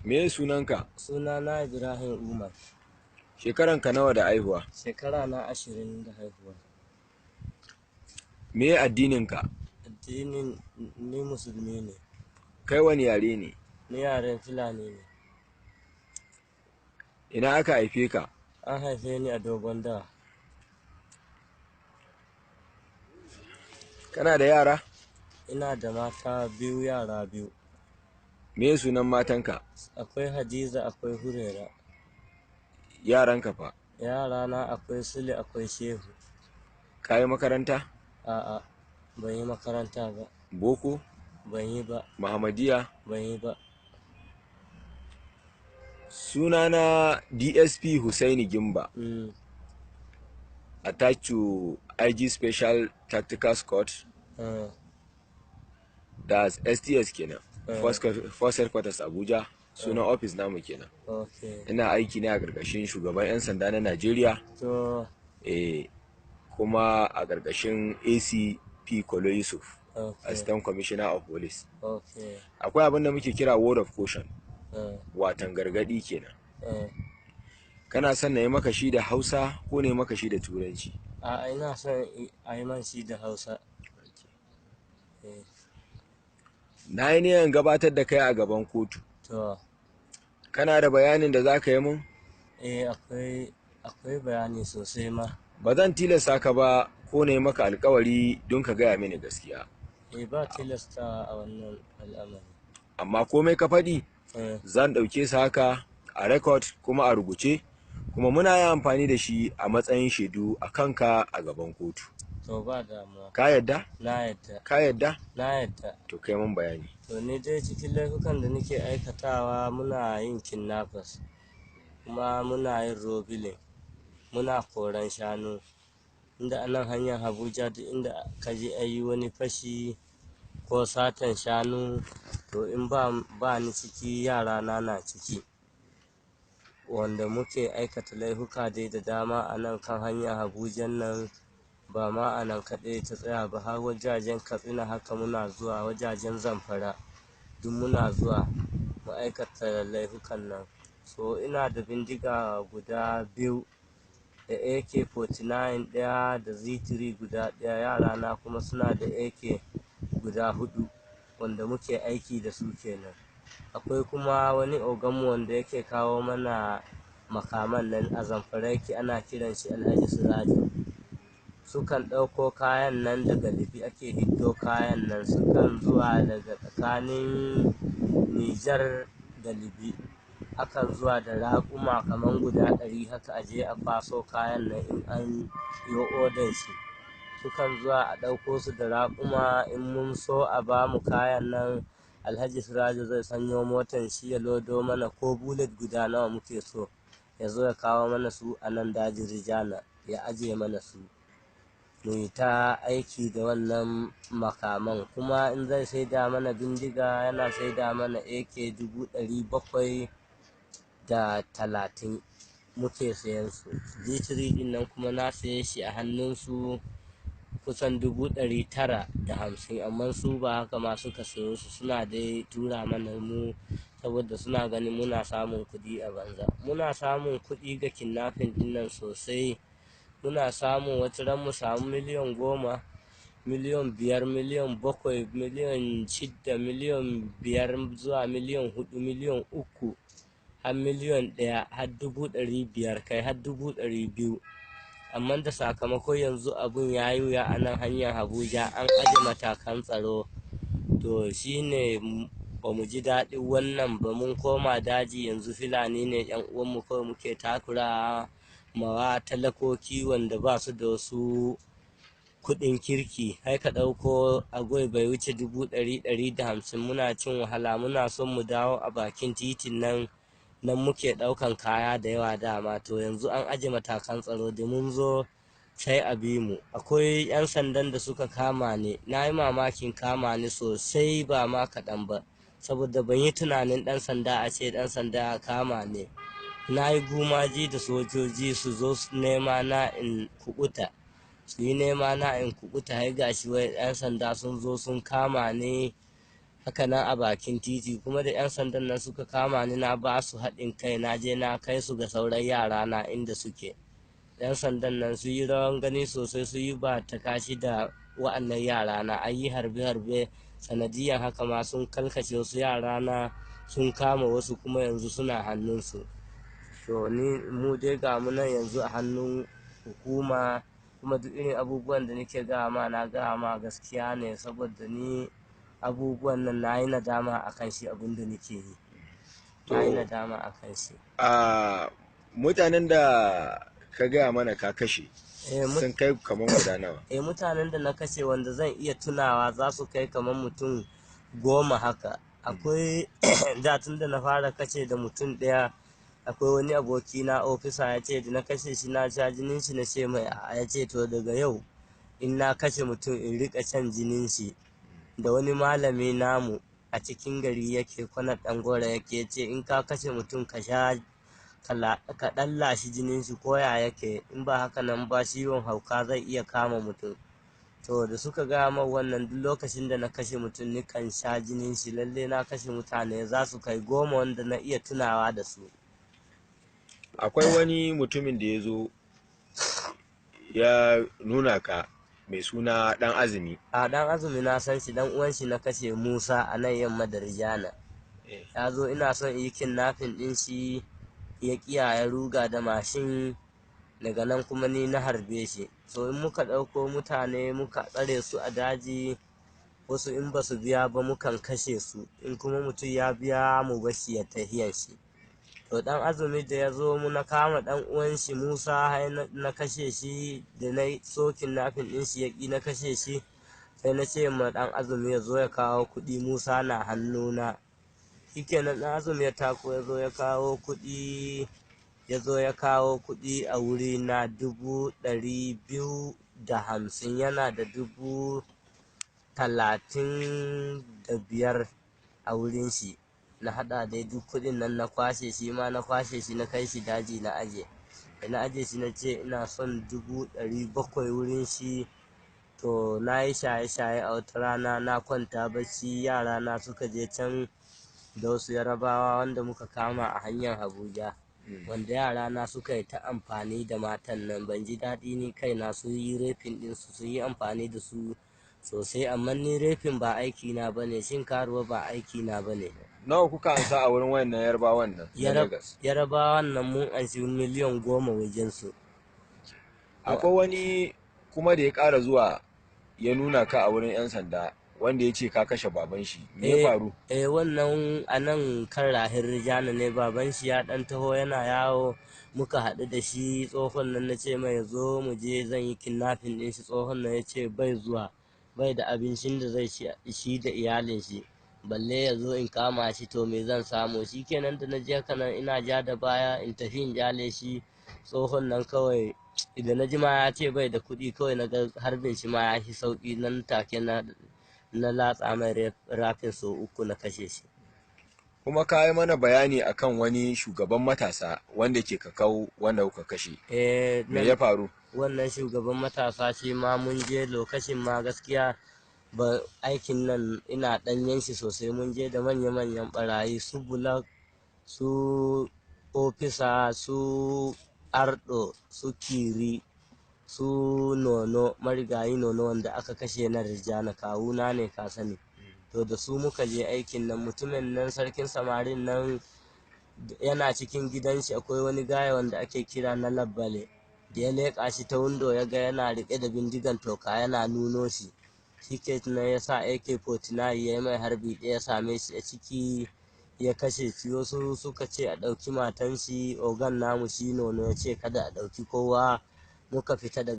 Me sunanka? Sunana Ibrahim Umar. Shekaranka nawa da haihuwa? Shekara na 20 da haihuwa. Me addininka? Addinin ni musulmi ne. Kai wani yare ne? Ni yaren Fulani ne. Ina aka haife ka? An haife ni a Dogon Dawa. Kana da yara? Ina da mata 2, yara 2. Me sunan matanka? Akwai Hadiza, akwai Hurera. Yaranka fa? Yarana akwai Sule, akwai Shehu. Ka yi makaranta? A'a, ban yi makaranta ba. Boko? Ban yi ba. Muhammadiya? Ban yi ba. Sunana DSP Hussaini Gimba. Attached to IG Special Tactical Squad. That's STS kenan. First Headquarters Abuja. Sunan office namu kenan. Ina aiki ne a ƙarƙashin shugaban 'yan sanda na Najeriya. Kuma a ƙarƙashin ACP Kolo Yusuf, Assistant Commissioner of Police. Akwai abin da muke kira word of caution, watan gargadi kenan. Kana son na yi maka shi da Hausa ko na yi maka shi da Turanci? A'a, ina son a yi man shi da Hausa. Na yi niyan gabatar da kai a gaban kotu. Kana da bayanin da za ka yi mun? Eh, akwai bayani sosai ma. Ba zan tilasta ka ba ko na yi maka alkawari don ka gaya mini gaskiya. Eh, ba tilasta a wannan al'amari. Amma komai ka faɗi, zan ɗauke su haka a record kuma a rubuce, kuma muna yi amfani da shi a matsayin shaidu a kanka a gaban kotu. To ba damuwa. Ka yadda? Na yadda. Ka yadda? Na yadda. To kai mun bayani. To ni dai cikin laifukan da nake aikatawa muna yin kidnappers, kuma muna yin robilin, muna koran shanu. Inda anan hanyar Abuja duk inda ka je a yi wani fashi ko satan shanu, to in ba ni ciki, yara na na ciki. Wanda muke aikata laifuka dai da dama a nan kan hanyar Abuja nan, ba ma a nan kaɗai ta tsaya ba, har wajajen Katsina haka muna zuwa, wajajen Zamfara duk muna zuwa mu aikata laifukan nan. So ina da bindiga guda 2, da AK-49 ɗaya da Z3 guda ɗaya, yara na kuma suna da AK guda 4 wanda muke aiki da su kenan. Akwai kuma wani oganmu wanda yake kawo mana makaman nan a Zamfara yake, ana kiran shi Alhaji Sirajo. Sukan ɗauko kayan nan daga Libi ake hiddo kayan nan, sukan zuwa daga tsakanin Nijar da Libi. Akan zuwa da raƙuma kaman guda 100 haka a je a kwaso kayan nan in an yi odan shi. Sukan zuwa a ɗauko su da raƙuma, in mun so a ba mu kayan nan, Alhaji Sirajo zai sanyo motan shi ya lodo mana ko bullet guda nawa muke so, ya zo ya kawo mana su a nan dajin Rijana ya ajiye mana su. Mu yi ta aiki da wannan makaman. Kuma in zai saida mana bindiga, yana saida mana AK 730,000 muke sayan su. G3 ɗin nan kuma na saye shi a hannunsu kusan 950,000, amma su ba haka ma suka sayo su, suna dai tura mana mu saboda suna ganin muna samun kuɗi a banza. Muna samun kuɗi ga kidnapping ɗin nan sosai. Muna samun wata ran mu samu miliyan 10, miliyan 5, miliyan 7, miliyan 6, miliyan 5 zuwa miliyan 4, miliyan 3, har miliyan 1, har 500,000 kai har 200,000. Amma da sakamako yanzu abun ya yi wuya a nan hanyar Abuja, an aje matakan tsaro. To shine ba mu ji daɗin wannan ba, mun koma daji yanzu. Fulani ne ƴan uwanmu kawai muke takura mawa, talakoki wanda ba su da wasu kuɗin kirki. Hai ka ɗauko agwai bai wuce 150,000, muna cin wahala. Muna son mu dawo a bakin titin nan, nan muke ɗaukan kaya da yawa dama. To yanzu an aje matakan tsaro, da mun zo sai a bi mu. Akwai 'yan sandan da suka kama ni, na yi mamakin kama ni sosai ba ma kaɗan ba, saboda ban yi tunanin ɗan sanda a ce ɗan sanda ya kama ni. Na yi gumaji da sojoji su zo su nema na in kuɓuta, su yi nema na in kuɓuta, har gashi wai 'yan sanda sun zo sun kama ni. Haka nan a bakin titi kuma da 'yan sandan nan suka kama ni, na ba su haɗin kai, na je na kai su ga sauran yara na inda suke. 'Yan sandan nan su yi rawan gani sosai, su yi ba ta kashi da wa'annan yara na, an yi harbe-harbe. Sanadiyan haka ma sun kalkace wasu yara na, sun kama wasu kuma yanzu suna hannunsu. To ni mu dai ga mu nan yanzu a hannun hukuma, kuma duk irin abubuwan da nake gaya ma, na gaya ma gaskiya ne, saboda ni abubuwan nan na yi nadama a kan shi, abin da nake yi. Na yi nadama a kan shi. A mutanen da ka gaya mana ka kashe sun kai kamar guda nawa? Eh, mutanen da na kashe wanda zan iya tunawa za su kai kamar mutum 10 haka. Akwai da tun da na fara kashe da mutum ɗaya, akwai wani aboki na ofisa ya ce da na kashe shi na sha jinin shi, na ce mai a'a, ya ce to daga yau in na kashe mutum in riƙa shan jinin shi. Da wani malami namu a cikin gari yake, kwanar Ɗangora yake, ya ce in ka kashe mutum ka sha, ka ɗan lashi jinin shi ko ya yake, in ba haka nan ba ciwon hauka zai iya kama mutum. To da suka gaya min wannan, duk lokacin da na kashe mutum nikan sha jinin shi. Lalle na kashe mutane za su kai 10 wanda na iya tunawa da su. Akwai wani mutumin da ya zo ya nuna ka mai suna Ɗan Azumi. A Ɗan Azumi na san shi, ɗan uwan shi na kashe, Musa, a nan yamma da Rijana. Ya zo ina son in yi kidnapping ɗin shi, ya ƙiya, ya ruga da mashin, daga nan kuma ni na harbe shi. So in muka ɗauko mutane muka tsare su a daji, wasu in ba su biya ba mukan kashe su, in kuma mutum ya biya mu bashi ya tahiyan shi. To Ɗan Azumi da ya zo mu na kama ɗan uwan shi Musa har na kashe shi, da na so kidnapping ɗin shi ya ƙi, na kashe shi. Sai na ce ma Ɗan Azumi ya zo ya kawo kuɗi, Musa na hannuna. Shikenan Ɗan Azumi ya tako ya zo ya kawo kuɗi, ya zo ya kawo kuɗi a wuri na 250,000, yana da 35,000 a wurin shi. Na haɗa dai duk kuɗin nan na kwashe shi ma, na kwashe shi na kai shi daji na aje. Da na aje shi na ce ina son 700,000 wurin shi. To na yi shaye-shaye a wata rana, na kwanta bacci, yara na suka je can da wasu Yarabawa wanda muka kama a hanyar Abuja. Wanda yara na suka yi ta amfani da matan nan, ban ji daɗi ni kaina, su yi raping ɗinsu, su yi amfani da su sosai, amma ni raping ba aikina ba ne, shin karuwa ba aikina ba ne. Nawa kuka ansa a wurin wayannan Yarbawan nan na Lagos? Yarabawan nan mun anshi miliyan 10 wajen su. Akwai wani kuma da ya ƙara zuwa ya nuna ka a wurin 'yan sanda, wanda ya ce ka kashe baban shi. Me ya faru? Eh, wannan a nan kan rahin Rijana ne, baban shi ya ɗan taho yana yawo, muka haɗu da shi tsohon nan, na ce mai zo mu je zan yi kidnapping ɗin shi. Tsohon nan ya ce bai zuwa, bai da abincin da zai ci shi da iyalin shi, balle ya zo in kama shi, to me zan samu? Shi kenan da na je haka nan ina ja da baya in tafi in jale shi, tsohon nan kawai idan na ji ma ya ce bai da kuɗi, kawai na ga harbin shi ma ya fi sauƙi, nan take na latsa mai rafin sau uku na kashe shi. Kuma ka yi mana bayani akan wani shugaban matasa wanda ke Kakau wanda kuka kashe. Eh, Me ya faru? Wannan shugaban matasa shi ma mun je lokacin ma gaskiya ba aikin nan ina ɗanyen shi sosai, mun je da manya-manyan ɓarayi, su Bulak, su Ofisa, su Ardo, su Kiri, su Nono, marigayi Nono wanda aka kashe na Rijana, kawuna ne ka sani. To da su muka je aikin nan, mutumin nan sarkin samarin nan yana cikin gidan shi, akwai wani gaya wanda ake kira na Labbale. Da ya leƙa shi ta windo ya ga yana riƙe da bindigan toka yana nuno shi. Shi ke nan ya sa AK-49 ya yi mai harbi ɗaya, ya same shi a ciki ya kashe shi. Wasu suka ce a ɗauki matan shi, ogan namu shi Nono ya ce kada a ɗauki kowa, muka fita daga